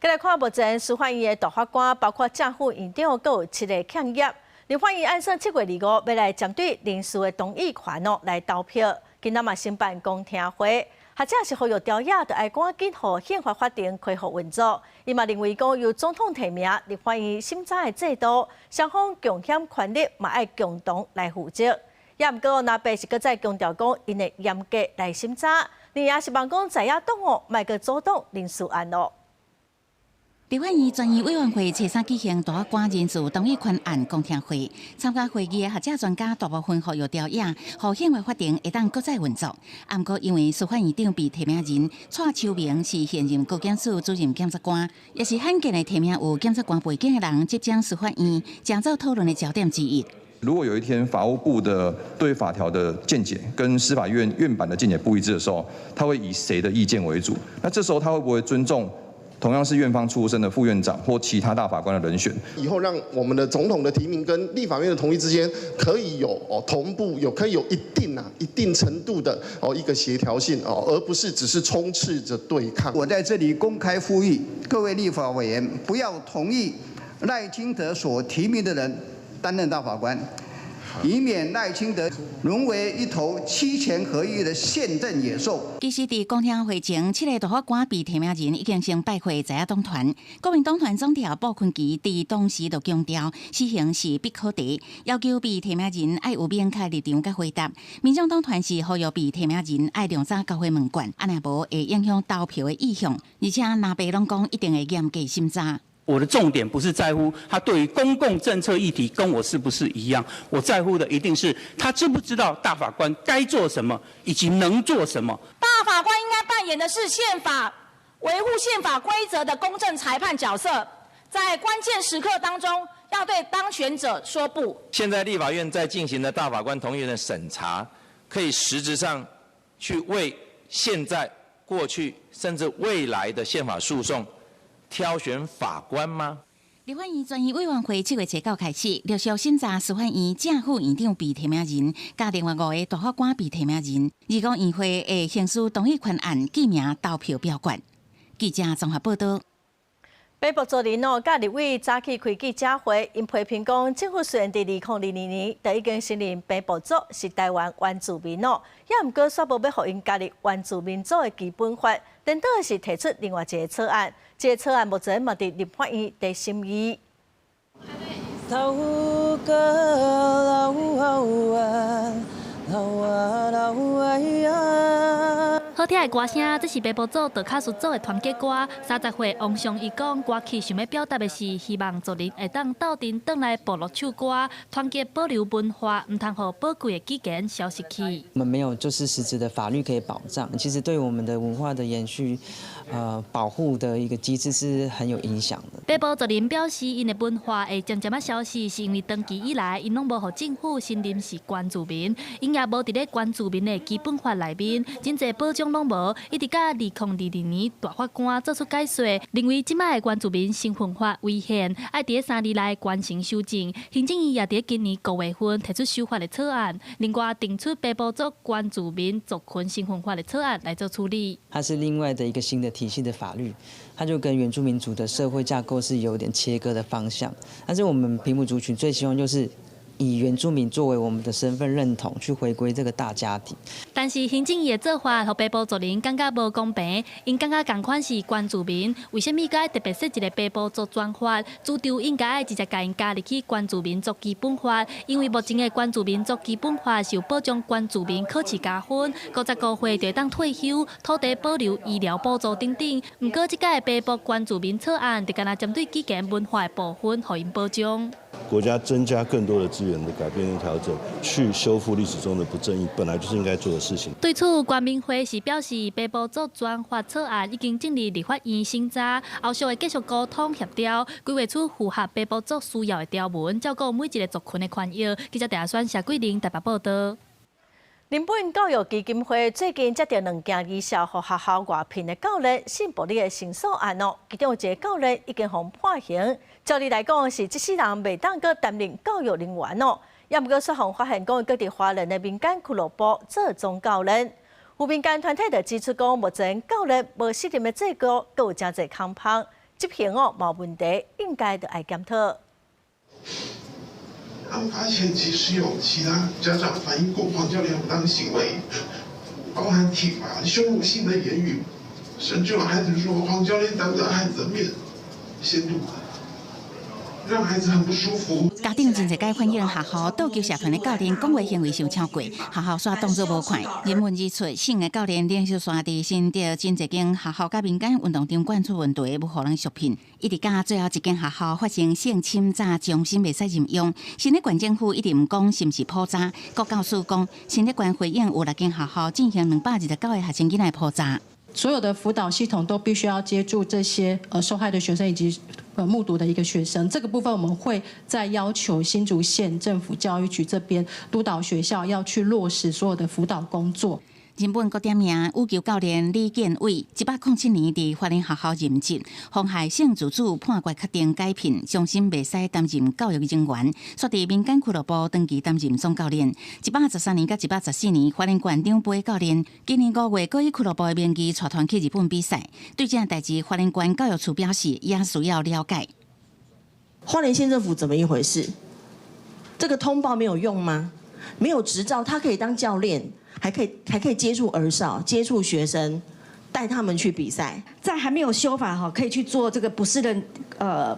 繼來看目前司法院的大法官，包括正副院長，閣有七个欠缺。立法院按算7月25欲來針對人事的同意權哦來投票，今仔嘛申辦公聽會。學者是呼籲朝野，著愛趕緊予憲法法庭恢復運作。伊嘛認為講，由總統提名立法院審查的制度，雙方共享權力嘛愛共同來負責。也毋過，藍白是閣再強調講，𪜶會嚴格來審查。另也是望講在野黨哦，莫閣阻擋人事案咯。立法院專業委員會初三舉行大法官人事同意權案公聽會，參加會議的學者專家大部分呼籲朝野，予憲法法庭會當閣再運作。毋過因為司法院長被提名人蔡秋明是現任高檢署主任檢察官，也是罕見的提名有檢察官背景的人執掌司法院，成做討論的焦點之一。如果有一天法務部的對法條的見解跟司法院院版的見解不一致的時候，他會以誰的意見為主？那這時候他會不會尊重同樣是院方出身的副院長或其他大法官的人選？以後讓我們的總統的提名跟立法院的同意之間可以有哦同步，有可以有一定程度的哦一個協調性哦，而不是只是充斥着對抗。我在這裡公開呼籲各位立法委員，不要同意賴清德所提名的人擔任大法官，以免賴清德淪為一頭七權合一的憲政野獸。其實，佇公聽會前，七个大法官被提名人已經先拜會在野黨團。國民黨團總召傅崐萁佇當時就強調，死刑是必可題，要求被提名人愛有明確立場佮回答。民眾黨團是呼籲被提名人愛量早交回問卷，按呢無會影響投票的意向。而且藍白攏講一定會嚴格審查。我的重點不是在乎他對於公共政策議題跟我是不是一樣，我在乎的一定是他知不知道大法官該做什麼以及能做什麼。大法官應該扮演的是憲法維護憲法規則的公正裁判角色，在關鍵時刻當中要對當權者說不。現在立法院在進行的大法官同意的審查，可以實質上去為現在、過去甚至未來的憲法訴訟挑選法官嗎？立法院專業委員會7月初九開始陸續審查司法院正副院長被提名人，佮另外五个大法官被提名人。25院會會行使同意權案記名投票表決。記者綜合報道。北部族人哦，佮立委早起開記者會，𪜶批評講，政府雖然佇2022年就已經承認平埔族是台灣原住民哦，也毋過煞無欲予𪜶加入原住民族的基本法，顛倒是提出另外一个草案。這个草案目前嘛佇立法院佇審議。頭哥老啊老啊老啊呀！好。聽的歌聲，這是平埔族道卡斯族的團結歌。30歲王尚義講，歌曲想欲表達的是，希望族人會當鬥陣轉來部落唱歌，團結保留文化，毋通予寶貴的語言消失去。我們沒有就是實質的法律可以保障，其實對我們的文化的延續，保護的一個機制是很有影響的。平埔族人表示，𪜶的文化會漸漸仔消失，是因為長期以來，𪜶攏無予政府承認是原住民，𪜶也無佇咧原住民的基本法內面，真濟保障攏無。一直到2022年，大法官做出解說，認為這擺的原住民身份法違憲，愛佇咧3年內完成修正。行政院也佇今年5月份提出修法的草案，另外定出平埔族原住民族群身份法的草案來做處理。它是另外的一個新的體系的法律，它就跟原住民族的社會架構是有點切割的方向。但是我們平埔族群最希望就是以原住民作為我們的身份認同，去回歸這個大家庭。但是行政院的做法，予平埔族人感覺無公平，𪜶感覺仝款是原住民，為啥物閣愛特別設一個平埔族專法？主張應該愛直接共𪜶加入去原住民族基本法，因為目前的原住民族基本法是有保障原住民考試加分，55歲就會當退休，土地保留、醫療補助等等。毋過這擺的平埔原住民草案，就干焦針對語言文化的部分，予𪜶保障。國家增加更多的資源的改變跟調整，去修復歷史中的不正義，本來就是應該做的事情。對此，原民會是表示，平埔族專法草案已經進入立法院審查，後續會繼續溝通協調，規劃出符合平埔族需要的條文，照顧每一個族群的權益。記者鄭選謝桂玲台北報道。林本教育基金會最近接著兩件疑似予學校外聘的教練性暴力的申訴案哦，其中有一个教練已經予判刑，照理來講是這世人袂當閣擔任教育人員哦，也毋過煞予發現講閣佇花蓮的民間俱樂部做總教練。有民間團體就指出講，目前教練無適任的制度，閣有誠濟空縫，執行哦無問題，應該著愛檢討。案發前其實有其他家長反映過黃教練不當行為，包含體罰、羞辱性的言語，甚至有孩子說黃教練當着孩子的面掀肚子，讓孩子很不舒服。家長真濟擺反映學校桌球社團的教練講話行為傷超過，學校煞當作無看。人們指出，姓的教練連續紲佇新竹真濟間學校佮民間運動場館出問題，無予人續聘。一直到最後一間學校發生性侵詐中心袂使任用，新竹縣政府一直毋講是毋是普查，國教署講新竹縣回應有六間學校進行229個學生囡仔普查。所有的輔導系統都必須要接住這些受害的學生以及目睹的一個學生，這個部分我們會再要求新竹縣政府教育局這邊督導學校要去落實所有的輔導工作。日本國點名羽球教練李建偉，107年佇花蓮學校任職，妨害性自主判決確定解聘，終身袂使擔任教育人員，煞佇民間俱樂部長期擔任總教練。113年佮114年，花蓮縣長杯教練，今年5月，閣以俱樂部的名義帶團去日本比賽。對這件代誌，花蓮縣教育處表示也需要了解。花蓮縣政府怎麼一回事？這個通報沒有用嗎？沒有執照，他可以當教練。還可以接觸兒少、接觸學生，帶他們去比賽。在還沒有修法哈，可以去做這個不適任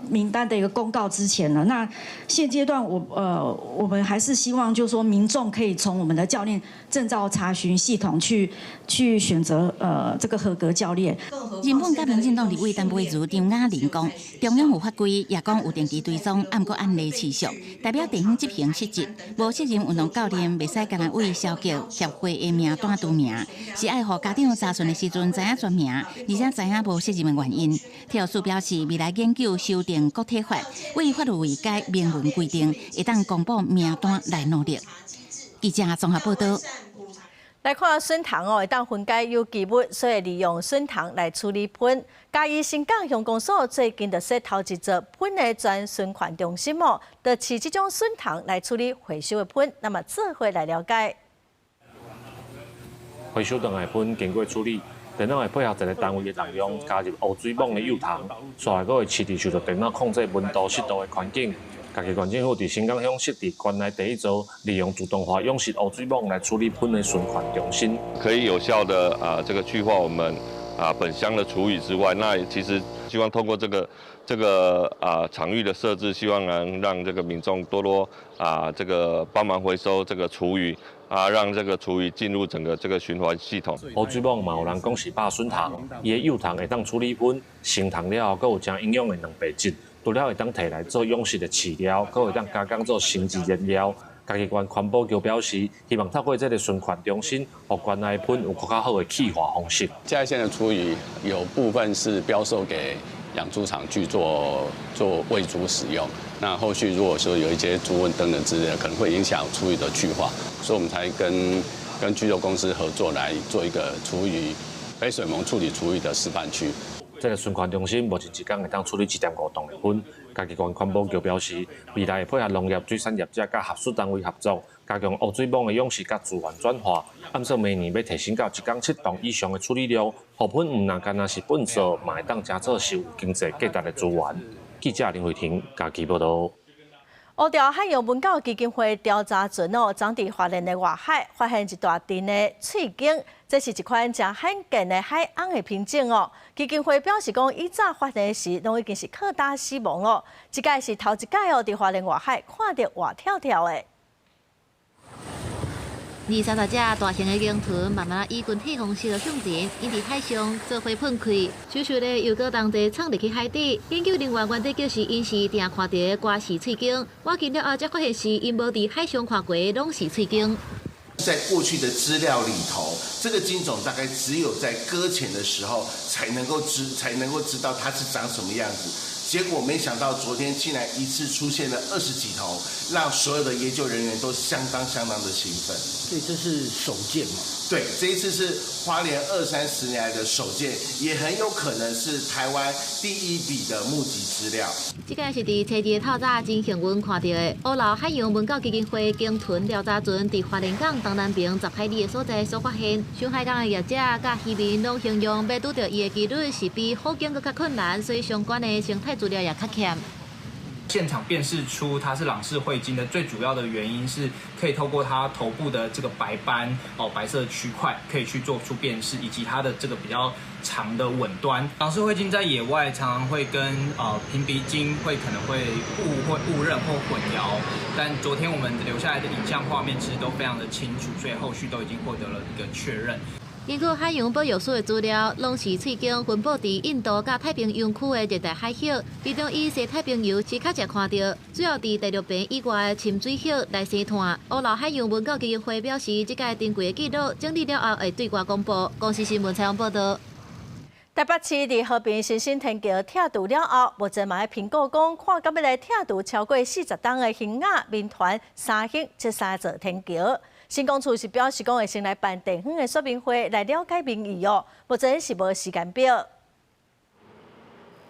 名單的一個公告之前呢，那現階段我們還是希望就是說民眾可以從我們的教練證照查詢系統去選擇這個合格教練。日本佮民進黨立委陳佩如、張雅玲講，中央有法規，也講有定期追蹤，毋過案例持續，代表地方執行失職，無適任運動教練袂使干焦為消極協會的名單除名，是愛予家長查詢的時陣知影全名，而且知影無適任的原因。體育署表示，未來研究修訂國體法，為法律位階明文規定，會當公布名單來努力。記者綜合報道。來看筍蟲哦，會當分解有機物，所以利用筍蟲來處理糞。嘉義新港鄉公所最近就設頭一座糞的全循環中心哦，就飼這種筍蟲來處理回收的糞。那麼做伙來了解。回收轉來糞經過處理，電腦會配合一个單位的能量，加入烏水蠓的幼蟲，紲來閣會飼佇受著電腦控制溫度、濕度的環境。嘉義縣政府佇新港鄉設置縣內第一座利用自動化養殖烏水蠓來處理糞的循環中心，可以有效的這個去化我們本乡的廚餘之外，那其實希望透過這個場域的設置，希望能讓這個民眾多多這個幫忙回收這個廚餘讓這個廚餘進入整個這個循環系統。烏水蠓嘛有人講是百筍蟲，伊的幼蟲會當處理糞，成蟲了後，閣有誠營養的蛋白質，除了會當提來做養殖的飼料，閣會當加工做生質燃料。嘉義縣環保局表示，希望透過這個循環中心，予縣內糞有閣較好的氣化方式。嘉義縣的廚餘有部分是標售給養豬場去做餵豬使用。那後續如果說有一些豬瘟等等之類的，可能會影響廚餘的去化，所以我們才跟居肉公司合作來做一個廚餘黑水虻處理廚餘的示範區。這個循環中心目前一工會當處理1.5噸的糞。嘉義縣環保局表示，未來會配合農業、水產業者佮合作單位合作，加強烏水蠓的養殖佮資源轉化。按算明年欲提升到一工7噸以上的處理量，予糞毋但干焦是糞掃，嘛會當成做是有經濟價值的資源。記者林慧婷嘉義報導。烏潮海洋文教基金會調查船哦，昨佇花蓮的外海發現一大陣的喙鯨，這是一款誠罕見的海鰪的品種哦。基金會表示講，以早發現時，攏已經是擴大死亡哦。這擺是頭一擺哦，佇花蓮外海看著活跳跳的。二三十隻大型的鯨豚慢慢以群體方式向前，𪜶佇海上做伙噴氣，咻咻咧又閣同齊衝入去海底。研究人員原底就是𪜶是定看著瓜氏喙鯨，挖進了後才發現是𪜶無佇海上看過，攏是喙鯨。在過去的資料裡頭，這個鯨種大概只有在擱淺的時候才能夠知道它是長什麼樣子。結果沒想到昨天竟然一次出現了20幾頭，讓所有的研究人員都相當相當的興奮。所以這是首見嘛？對，這一次是花蓮二三十年來的首見，也很有可能是台灣第一筆的目擊資料。這個是佇初二透早真幸運看著的烏樓海洋文教基金會鯨豚調查船佇花蓮港東南爿10海里的所在所發現。上海港的業者佮漁民攏形容，欲拄著伊的幾率是比虎鯨閣較困難，所以相關的生態資料也較欠。現場辨識出它是朗氏喙鯨的最主要的原因是，可以透過它頭部的這個白斑哦，白色區塊可以去做出辨識，以及它的這個比較長的吻端。朗氏喙鯨在野外常常會跟瓶鼻鯨會可能會誤會誤認或混淆，但昨天我們留下來的影像畫面其實都非常的清楚，所以後續都已經獲得了一個確認。根據海洋保育署的資料，朗氏喙鯨分布佇印度佮太平洋區的熱帶海域，其中以西太平洋是較濟看著，主要佇第六爿以外的深水域來生湠。烏樓海洋文教基金會表示，這個珍貴的記錄整理了後會對外公布。公視新聞採訪報導。台北市佇和平新生天橋拆除了後，目前嘛佇評估講，看敢欲來拆除超過40冬的興雅、民團、三興這三座天橋。新工處是表示講會先來辦地方的說明會來了解民意哦，目前是無時間表。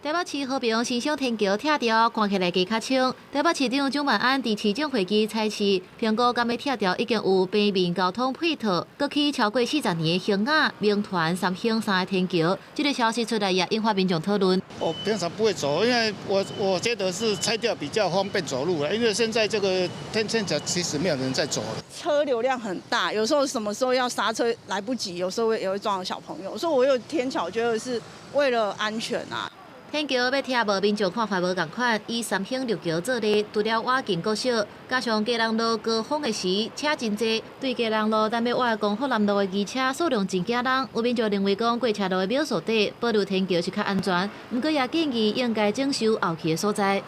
台北市和平新生天橋拆掉，看起來加較清。台北市長蔣萬安佇市長會議採市，評估敢欲拆掉已經有平面交通配套，閣起超過40年的興雅、民團、三興三个天橋。這个消息出來也引發民眾討論。我平常不會走，因為我覺得是拆掉比較方便走路了，因為現在這個天橋其實沒有人在走了。車流量很大，有時候什麼時候要剎車來不及，有時候也會撞到小朋友。所以我有天橋，覺得是為了安全啊。天橋欲拆，無民眾看法無仝款。以三興綠橋做例，除了倚近國小，加上基隆路高峰的時車真濟，對基隆路咱欲倚光復南路的機車數量真驚人。有民眾認為講過車路的廟樹底保留天橋是較安全，毋過也建議應該整修後期的所在。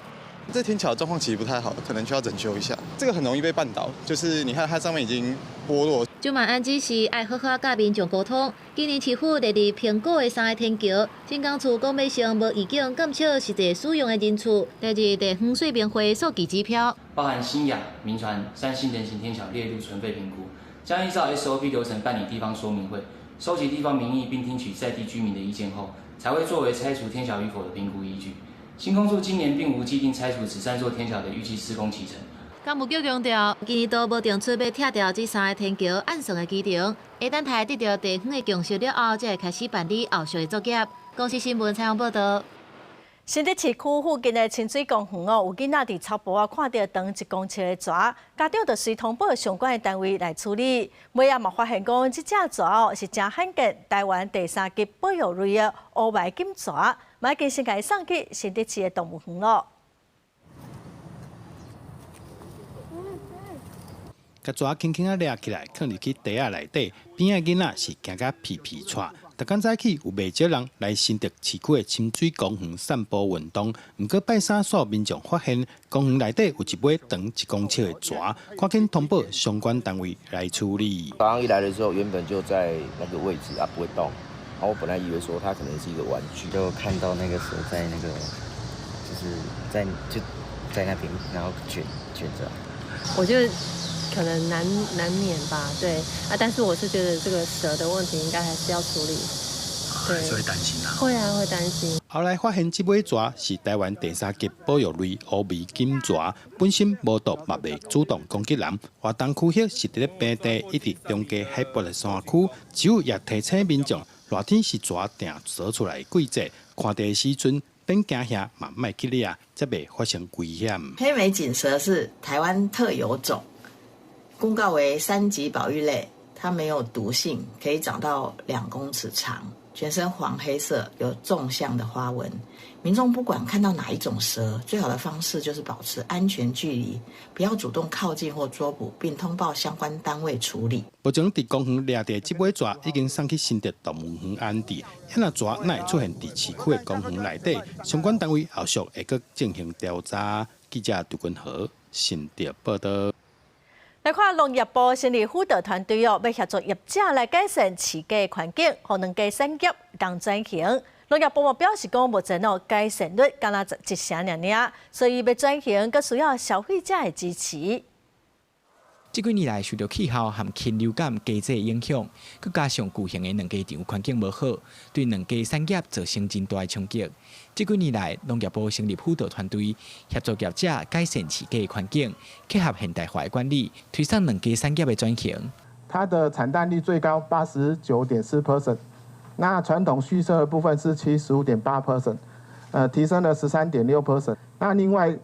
這天橋狀況其實不太好，可能需要整修一下。這個很容易被絆倒，就是你看它上面已經剝落。蔣萬安指示愛好好佮民眾溝通。今年市府列入評估的三个天橋，新工處講欲先無預警減少實際使用的人次。第二，地方說明會數據指標，包含新雅、民傳、三興人行天橋列入存廢評估，將依照 SOP 流程辦理地方說明會，收集地方民意並聽取在地居民的意見後，才會作為拆除天橋與否的評估依據。新工處今年並無既定拆除此三座天橋的預計施工期程。工務局強調，今年度無定出欲拆掉這三个天橋按算的期程，會等待得著地方的共識了後，才會開始辦理後續的作業。公視新聞採訪報導。新竹市區附近的親水公園哦，有囡仔佇草埔仔看著長1公尺的蛇，家長就隨通報相關的單位來處理。尾仔嘛發現講，這隻蛇哦是誠罕見臺灣第三級保育類的烏眉錦蛇，嘛已經先共伊送去新竹市的動物園囉。共蛇輕輕仔掠起來，囥入去袋仔內底，邊仔囡仔是驚甲皮皮掣。逐工早起有袂少人來新竹市區的親水公園散步運動，毋過拜三煞民眾發現公園內底有一尾長1公尺的蛇，趕緊通報相關單位來處理。早上一來的時候，原本就在那個位置啊，不會動。然後我本來以為說它可能是一個玩具，就看到那個蛇在那個，就是在就在那邊，然後捲捲著。我覺得可能難免吧，對啊，但是我是覺得這個蛇的問題應該還是要處理，對，所以擔心啊，會啊，會擔心。後來發現這尾蛇是臺灣第三級保育類烏眉錦蛇，本身無毒嘛袂主動攻擊人。活動區域是佇咧平地以及中低海拔的山區，政府也提醒民眾，熱天是蛇定踅出來的季節，看著的時陣免驚嚇，嘛莫去掠，才袂發生危險。黑眉錦蛇是臺灣特有種。公告為三級保育類，它沒有毒性，可以長到2公尺長，全身黃黑色，有縱向的花紋。民眾不管看到哪一種蛇，最好的方式就是保持安全距離，不要主動靠近或捉捕，並通報相關單位處理。目前佇公園掠著這尾蛇已經送去新竹動物園安置，遐若蛇若會出現佇市區的公園內底，相關單位後續會閣進行調查。記者杜君和新竹報導。來看農業部成立輔導團隊哦，欲協助業者來改善飼雞環境，予卵雞產業當轉型。農業部嘛表示講，目前哦改善率敢若一成爾爾，所以欲轉型，閣需要消費者的支持。這幾年來受著氣候和禽流感雞災影響，閣加上舊型的卵雞場環境無好，對卵雞產業造成真大的衝擊。這幾年來，農業部成立輔導團隊，協助業者改善飼雞環境，結合現代化的管理，推動卵雞產業的轉型。它的產蛋率最高89.4%，那傳統畜舍的部分是75.8%，提升了13.6%。那另外，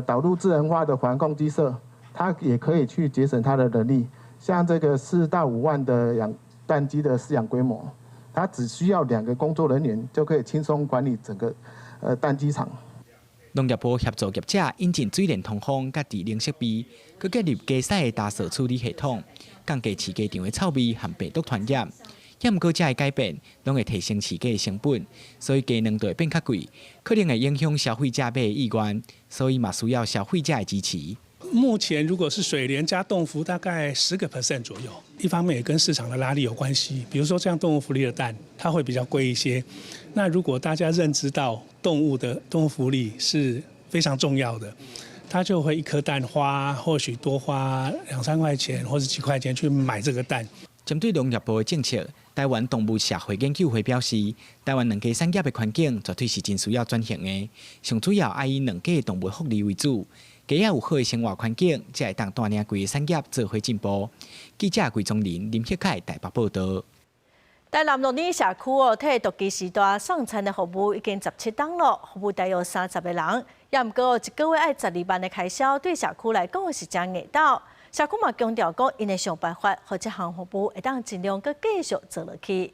導入智能化的環控雞舍。它也可以去節省它的人力，像這個4到5萬的養蛋雞的飼養規模，它只需要兩個工作人員就可以輕鬆管理整個蛋雞場。農業部協助業者引進水電通風佮智能設備，閣建立雞屎的打掃處理系統，降低飼雞場的臭味和病毒傳染。也毋過，這个改變攏會提升飼雞的成本，所以雞卵就會變較貴，可能會影響消費者買的意願，所以嘛需要消費者的支持。目前如果是水蓮加動福，大概10% 左右。一方面也跟市場的拉力有關係，比如說像動物福利的蛋，它會比較貴一些。那如果大家認知到動物的動物福利是非常重要的，他就會一顆蛋花或許多花兩三塊錢或者幾塊錢去買這個蛋。針對農業部的政策，臺灣動物社會研究會表示，臺灣卵雞產業的環境絕對是真需要轉型的，上主要愛以卵雞的動物福利為主。雞仔有好的生活環境，才會當帶領規個產業做伙進步。記者桂宗林、林旭凱台北報導。台南鹿耳社區哦，替獨居時代送餐的服務已經17冬囉，服務大約30個人。也毋過一個月愛12萬的開銷，對社區來講是誠硬斗。社區嘛強調講，𪜶會想辦法，予這項服務會當盡量閣繼續做落去。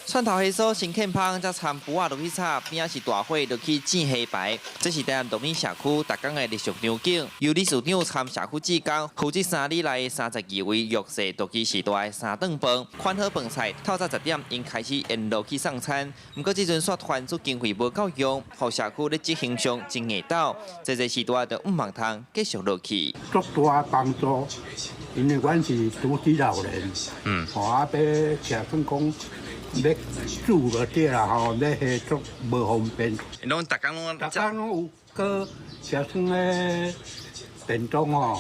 蒜頭蝦酥先崁芳，才摻脯仔落去炒，邊仔是大火落去煎蝦排。這是台南鹿耳社區逐工的日常場景。由理事長參社區志工，負責3里內的32位弱勢獨居世代三頓飯，款好飯菜，透早10點𪜶開始沿路去送餐。毋過這陣煞傳出經費無夠用，予社區咧執行上真硬斗。這個時代就毋茫通繼續落去。足大幫助，因為阮是獨居老人，吼啊，欲徛算講。欲煮就對啦吼，欲彼足無方便。攏逐工攏，逐工攏有閣，假算咧便當哦，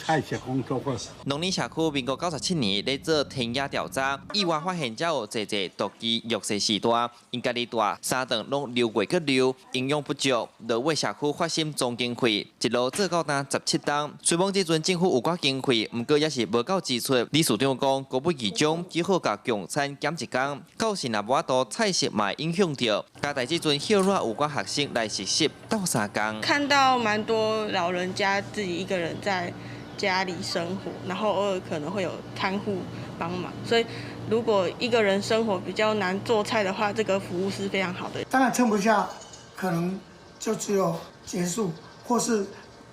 菜色工作個。農林社區民國97年咧做田野調查，意外發現遮有濟濟獨居弱勢序大，𪜶家己蹛三頓攏留過閣留，營養不足，落尾社區發心募經費，一路做到今17冬。雖罔這陣政府有寡經費，毋過也是無夠支出。理事長講，高不義中只好共供餐減一工，到時若無法度菜色嘛會影響著。嘉大這陣歇熱有寡學生來實習鬥相共。看到蠻多老人家自己一個人在家裡生活，然後偶爾可能會有看護幫忙，所以如果一個人生活比較難做菜的話，這個服務是非常好的。當然撐不下，可能就只有結束，或是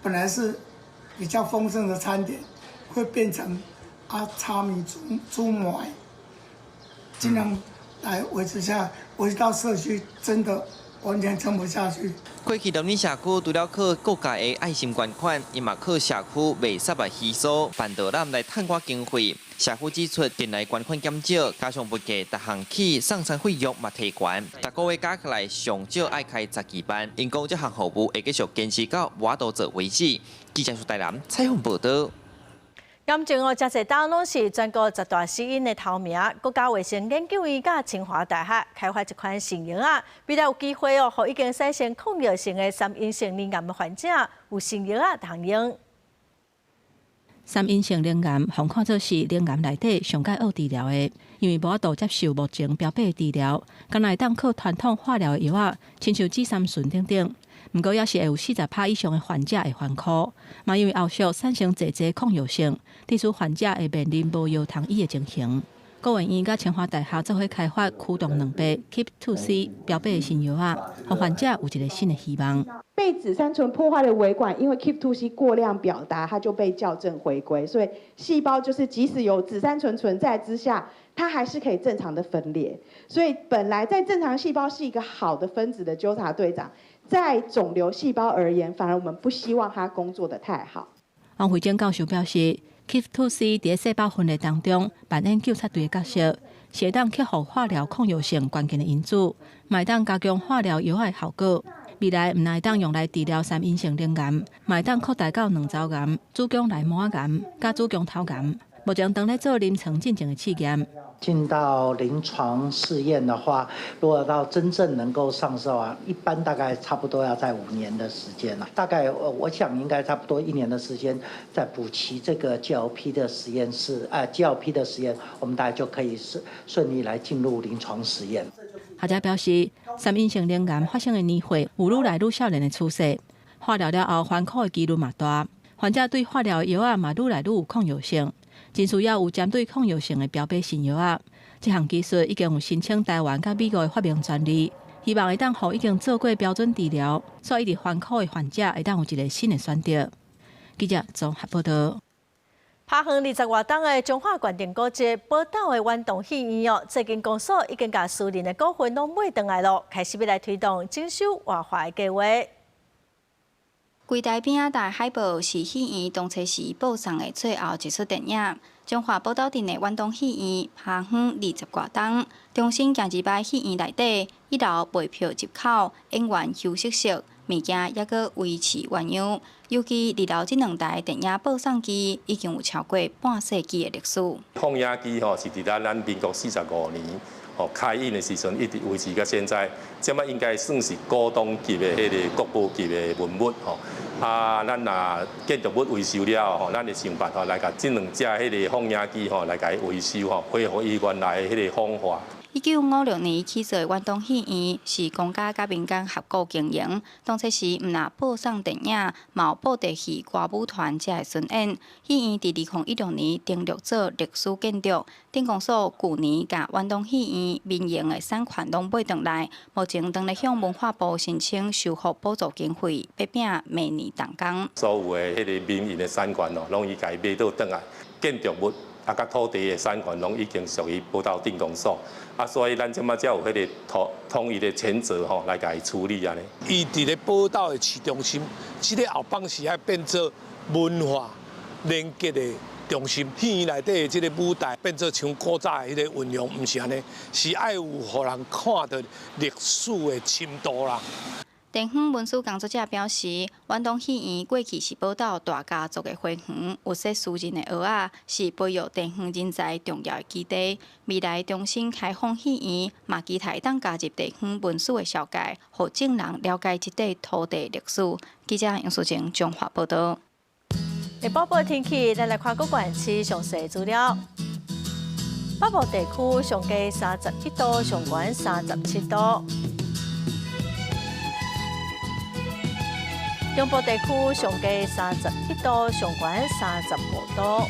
本來是比較豐盛的餐點，會變成啊炒麵煮煮糜，盡量來維持下，維持到社區真的完全撐不下去。過去林里社區除了靠國家的愛心捐款，伊嘛靠社區賣捒的魚酥、辦導覽來趁寡經費。社區指出，近來捐款減少，加上物價逐項起，送餐費用嘛提懸，逐個月加起來上少愛開十幾萬。𪜶講這項服務會繼續堅持到無法度做為止。記者蘇台南採訪報導。癌症哦，誠濟冬攏是全國十大死因的頭名。國家衛生研究院佮清華大學開發一款新藥仔，未來有機會哦，予已經產生抗藥性的三陰性乳癌的患者有新藥仔通用。三陰性乳癌，予看做是乳癌內底上蓋惡治療的，因為無法度接受目前標靶治療，干焦會當靠傳統化療的藥仔，親像紫杉醇等等。毋過，也是會有40%以上的患者會反箍，嘛因為後續產生濟濟抗藥性，致使患者會面臨無藥通醫的情形。國衛院佮清華大學做伙開發驅動兩倍 Keap2C 標靶的新藥仔，予患者有一個新的希望。被紫杉醇破壞的微管，因為 Keap2C 過量表達，它就被校正回歸，所以細胞就是即使有紫杉醇存在之下，它還是可以正常的分裂。所以本來在正常細胞是一個好的分子的糾察隊長，在腫瘤細胞而言，反而我們不希望它工作得太好。王惠貞教授表示，Keap2C 佇細胞分裂當中扮演糾察隊的角色，是會當克服化療抗藥性關鍵的因子，嘛會當加強化療藥的效果。未來毋但會當用來治療三陰性乳癌，嘛會當擴大到卵巢癌、子宮內膜癌、佮子宮頭癌。目前正咧做臨床進前的試驗。進到臨床試驗的話，如果到真正能夠上市啊，一般大概差不多要在5年的時間了。大概我想應該差不多一年的時間，再補齊這個 GLP 的實驗室，啊 GLP 的實驗，我們大概就可以順順利來進入臨床實驗。學者表示，三陰性乳癌發生的年歲有愈來愈少年的趨勢，化療了後反箍的幾率嘛大，患者對化療藥仔嘛愈來愈有抗藥性。真需要有針對抗藥性的標靶新藥仔。這項技術已經有申請台灣佮美國的發明專利，希望會當予已經做過標準治療，煞一直反箍的患者會當有一個新的選擇。記者綜合報導。拍遠20外冬的彰化縣定古蹟寶斗的遠東戲院哦，最近公所已經共私人的股份攏買轉來囉，開始欲來推動整修活化的計劃。櫃台邊仔大海報是戲院當初時播送的最後一齣電影。彰化寶斗鎮的遠東戲院拍遠20外冬，重新行一擺戲院內底，一樓賣票入口、演員休息室，物件猶閣維持原樣。尤其二樓這兩台電影播送機已經有超過半世紀的歷史。放映機吼是佇咱民國45年吼開映的時陣，一直維持到現在，這擺應該算是古董級的彼個國寶級的文物吼。啊，咱若建築物維修了後，咱會想辦法來共這兩隻彼個放映機吼來共伊維修吼，恢復伊原來的彼個風華。1956年起造的遠東戲院是公家佮民間合股經營，當初時毋但播送電影，嘛有布袋戲、歌舞團遮的巡演。戲院佇2016年登錄做歷史建築，鎮公所舊年共遠東戲院民營的產權攏買轉來，目前正咧向文化部申請修復補助經費，欲拼明年動工。所有的彼個民營的產權哦，攏已共伊買倒轉來，建築物啊，佮土地的產權攏已經屬於寶斗鎮公所，啊，所以咱這擺才有彼個統統一的權責吼，來共伊處理按呢。伊佇咧寶斗的市中心，這個後放是愛變做文化連結的中心。戲院內底的這個舞台變做像古早的彼個運用，毋是按呢，是愛有予人看著歷史的深度啦。電地方文史工作者表示，遠東戲院過去是寶島大家族的花園，有設私人的蚵仔，是培育地方人才重要的基地。未來重新開放戲院，嘛期待當加入地方文史的紹介，予眾人了解這塊土地歷史。記者楊淑靜彰化報導。下晡的天氣，咱來看各縣市詳細資料。北部地區上低31度，上懸37度。中部地區上低31度，上懸35度。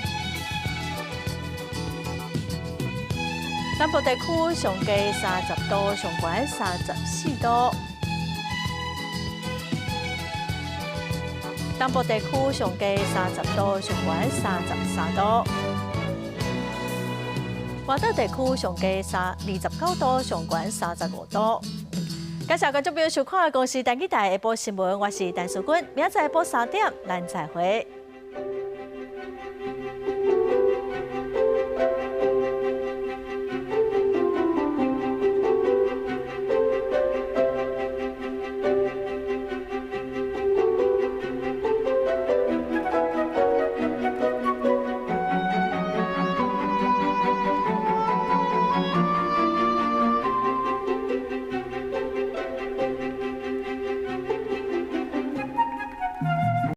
南部地區上低30度，上懸34度。東部地區上低30度，上懸33度。外島地區上低29度，上懸35度。感謝觀眾朋友收看《公視台語台下晡新聞》，我是陳淑君，明仔載下晡3點，咱再會。